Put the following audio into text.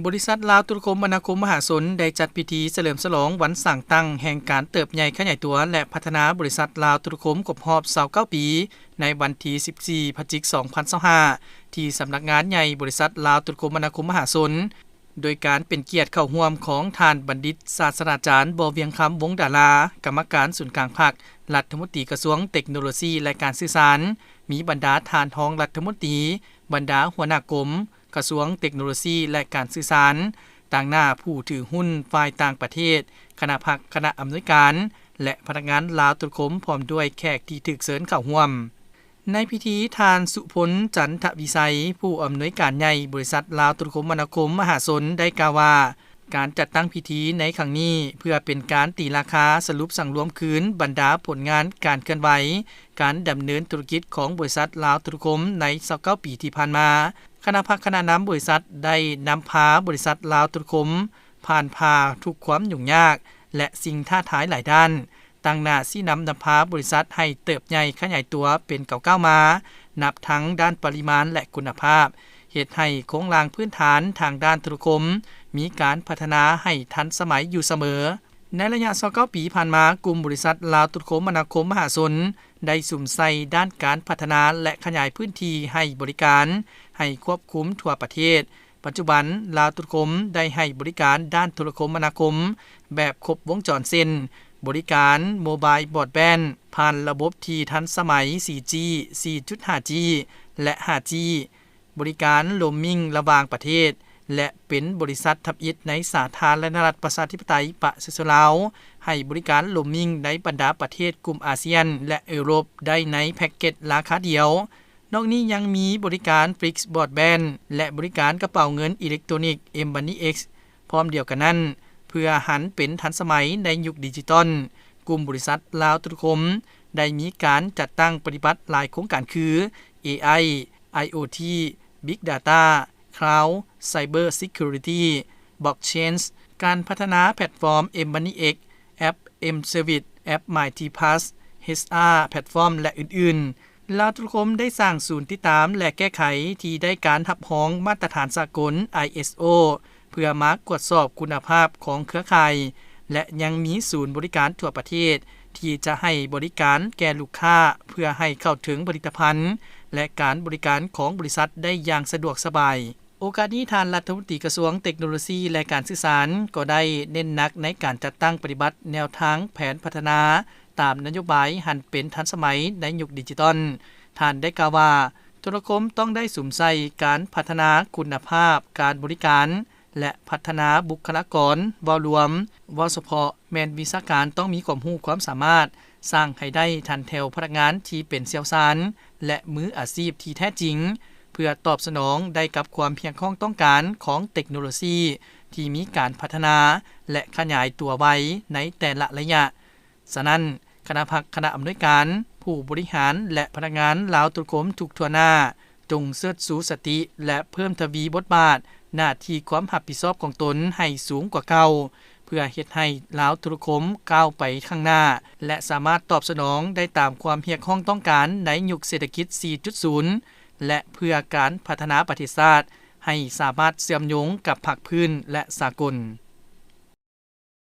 ບໍລິສັດລາວໂທລະຄົມມະນາຄົມມະຫາຊົນ ໄດ້ຈັດພິທີສະເຫຼີມສະຫຼອງວັນສ້າງຕັ້ງແຫ່ງການເຕີບໃຫຍ່ຂະຫຍາຍຕົວ ແລະ ພັດທະນາບໍລິສັດລາວໂທລະຄົມຄົບຮອບຊາວເກົ້າປີ ໃນວັນທີສິບສີ່ ພະຈິກ ສອງພັນຊາວຫ້າ ທີ່ສຳນັກງານໃຫຍ່ບໍລິສັດລາວໂທລະຄົມມະນາຄົມມະຫາຊົນ, ໂດຍການເປັນກຽດເຂົ້າຮ່ວມຂອງທ່ານບັນດິດສາດສະດາຈານ ບໍ່ວຽງຄຳ ວົງດາລາ, ກຳມະການສູນກາງພັກ, ລັດຖະມົນຕີກະຊວງເຕັກໂນໂລຊີ ແລະ ການສື່ສານ, ມີບັນດາທ່ານຮອງລັດຖະມົນຕີ, ບັນດາຫົວໜ້າກົມ, ກະຊວງເຕັກໂນໂລຊີ ແລະ ການສື່ສານ, ຕາງໜ້າຜູ້ຖືຫຸ້ນຝ່າຍຕ່າງປະເທດ, ຄະນະພັກ, ຄະນະອຳນວຍການ ແລະ ພະນັກງານລາວໂທລະຄົມ ພ້ອມດ້ວຍແຂກທີ່ຖືກເຊີນເຂົ້າຮ່ວມ. ໃນພິທີ, ທ່ານ ສຸພົນ ຈັນທະວິໄສ, ຜູ້ອຳນວຍການໃຫຍ່ບໍລິສັດລາວໂທລະຄົມມະນາຄົມມະຫາຊົນ ໄດ້ກ່າວວ່າ ການຈັດຕັ້ງພິທີໃນຄັ້ງນີ້ ເພື່ອເປັນການຕີລາຄາສະຫຼຸບສັງລວມຄືນບັນດາຜົນງານການເຄື່ອນໄຫວ ການດຳເນີນທຸລະກິດຂອງບໍລິສັດລາວໂທລະຄົມໃນຊາວເກົ້າປີທີ່ຜ່ານມາ. ຄະນະພັກຄະນະນຳບໍລິສັດໄດ້ນຳພາບໍລິສັດລາວໂທລະຄົມຜ່ານຜ່າທຸກຄວາມຫຍຸ້ງຍາກ ແລະ ສິ່ງທ້າທາຍຫຼາຍດ້ານ, ຕັ້ງໜ້າຊີ້ນຳນຳພາບໍລິສັດໃຫ້ເຕີບໃຫຍ່ຂະຫຍາຍຕົວເປັນກ້າວໆມາ, ນັບທັງດ້ານປະລິມານ ແລະ ຄຸນນະພາບ, ເຮັດໃຫ້ໂຄງລ່າງພື້ນຖານທາງດ້ານໂທລະຄົມມີການພັດທະນາໃຫ້ທັນສະໄໝຢູ່ສະເໝີ. ໃນໄລຍະຊາວເກົ້າປີຜ່ານມາ, ກຸ່ມບໍລິສັດລາວໂທລະຄົມມະນາຄົມມະຫາຊົນ ໄດ້ສຸມໃສ່ດ້ານການພັດທະນາ ແລະ ຂະຫຍາຍພື້ນທີ່ໃຫ້ບໍລິການໃຫ້ຄວບຄຸມທົ່ວປະເທດ. ປັດຈຸບັນ, ລາວໂທລະຄົມໄດ້ໃຫ້ບໍລິການດ້ານໂທລະຄົມມະນາຄົມແບບຄົບວົງຈອນ ເຊັ່ນ ບໍລິການໂມບາຍບຣອດແບນຜ່ານລະບົບທີ່ທັນສະໄໝ ສີ່ຈີ ສີ່ຈຸດຫ້າຈີ ແລະ ຫ້າຈີ, ບໍລິການໂລມມິງລະຫວ່າງປະເທດ ແລະ ເປັນບໍລິສັດທຳອິດໃນສາທາລະນະລັດປະຊາທິປະໄຕປະຊາຊົນລາວ ໃຫ້ບໍລິການໂລມມິງໃນບັນດາປະເທດກຸ່ມອາຊຽນ ແລະ ເອີຣົບໄດ້ໃນແພັກເກັດລາຄາດຽວ. ນອກນີ້ຍັງມີບໍລິການ Fixed Broadband ແລະ ບໍລິການກະເປົາເງິນອີເລັກໂຕນິກ M-Money X. ພ້ອມດຽວກັນນັ້ນ, ເພື່ອຫັນເປັນທັນສະໄໝໃນຍຸກດິຈິຕອນ, ກຸ່ມບໍລິສັດລາວໂທລະຄົມໄດ້ມີການຈັດຕັ້ງປະຕິບັດຫຼາຍໂຄງການຄື ເອໄອ, IoT, Big Data, Cloud, Cyber Security, Blockchain, ການພັດທະນາແພລດຟອມ M-Money X, ແອັບ M-Service, ແອັບ MyT Plus, HR Platform ແລະ ອື່ນໆ. ລາວໂທລະຄົມໄດ້ສ້າງສູນຕິດຕາມ ແລະ ແກ້ໄຂທີ່ໄດ້ການຮັບຮອງມາດຕະຖານສາກົນ ISO ເພື່ອມາກວດສອບຄຸນນະພາບຂອງເຄືອຂ່າຍ ແລະ ຍັງມີສູນບໍລິການທົ່ວປະເທດທີ່ຈະໃຫ້ບໍລິການແກ່ລູກຄ້າ ເພື່ອໃຫ້ເຂົ້າເຖິງຜະລິດຕະພັນ ແລະ ການບໍລິການຂອງບໍລິສັດໄດ້ຢ່າງສະດວກສະບາຍ. ໂອກາດນີ້, ທ່ານລັດຖະມົນຕີກະຊວງເຕັກໂນໂລຊີ ແລະ ການສື່ສານ ກໍໄດ້ເນັ້ນໜັກໃນການຈັດຕັ້ງປະຕິບັດແນວທາງແຜນພັດທະນາ ຕາມນະໂຍບາຍຫັນເປັນທັນສະໄໝໃນຍຸກດິຈິຕອນ. ທ່ານໄດ້ກ່າວວ່າ, ໂທລະຄົມຕ້ອງໄດ້ສຸມໃສ່ການພັດທະນາຄຸນນະພາບການບໍລິການ ແລະ ພັດທະນາບຸກຄະລາກອນ. ເວົ້າລວມ, ເວົ້າສະເພາະ, ແມ່ນວິຊາການຕ້ອງມີຄວາມຮູ້ຄວາມສາມາດ, ສ້າງໃຫ້ໄດ້ທັນແຖວພະນັກງານທີ່ເປັນຊ່ຽວຊານ ແລະ ມືອາຊີບທີ່ແທ້ຈິງ, ເພື່ອຕອບສະໜອງໄດ້ກັບຄວາມຮຽກຮ້ອງຕ້ອງການຂອງເຕັກໂນໂລຊີທີ່ມີການພັດທະນາ ແລະ ຂະຫຍາຍຕົວໄວໃນແຕ່ລະໄລຍະ. ສະນັ້ນ, ຄະນະພັກຄະນະອຳນວຍການ, ຜູ້ບໍລິຫານ ແລະ ພະນັກງານລາວໂທລະຄົມທຸກທົ່ວໜ້າ ຈົ່ງເຊີດຊູສະຕິ ແລະ ເພີ່ມທະວີບົດບາດ, ໜ້າທີ່ຄວາມຮັບຜິດຊອບຂອງຕົນໃຫ້ສູງກວ່າເກົ່າ, ເພື່ອເຮັດໃຫ້ລາວໂທລະຄົມກ້າວໄປຂ້າງໜ້າ ແລະ ສາມາດຕອບສະໜອງໄດ້ຕາມຄວາມຮຽກຮ້ອງຕ້ອງການໃນຍຸກເສດຖະກິດ ສີ່ຈຸດສູນ ແລະ ເພື່ອການພັດທະນາປະເທດຊາດໃຫ້ສາມາດເຊື່ອມໂຍງກັບພາກພື້ນ ແລະ ສາກົນ.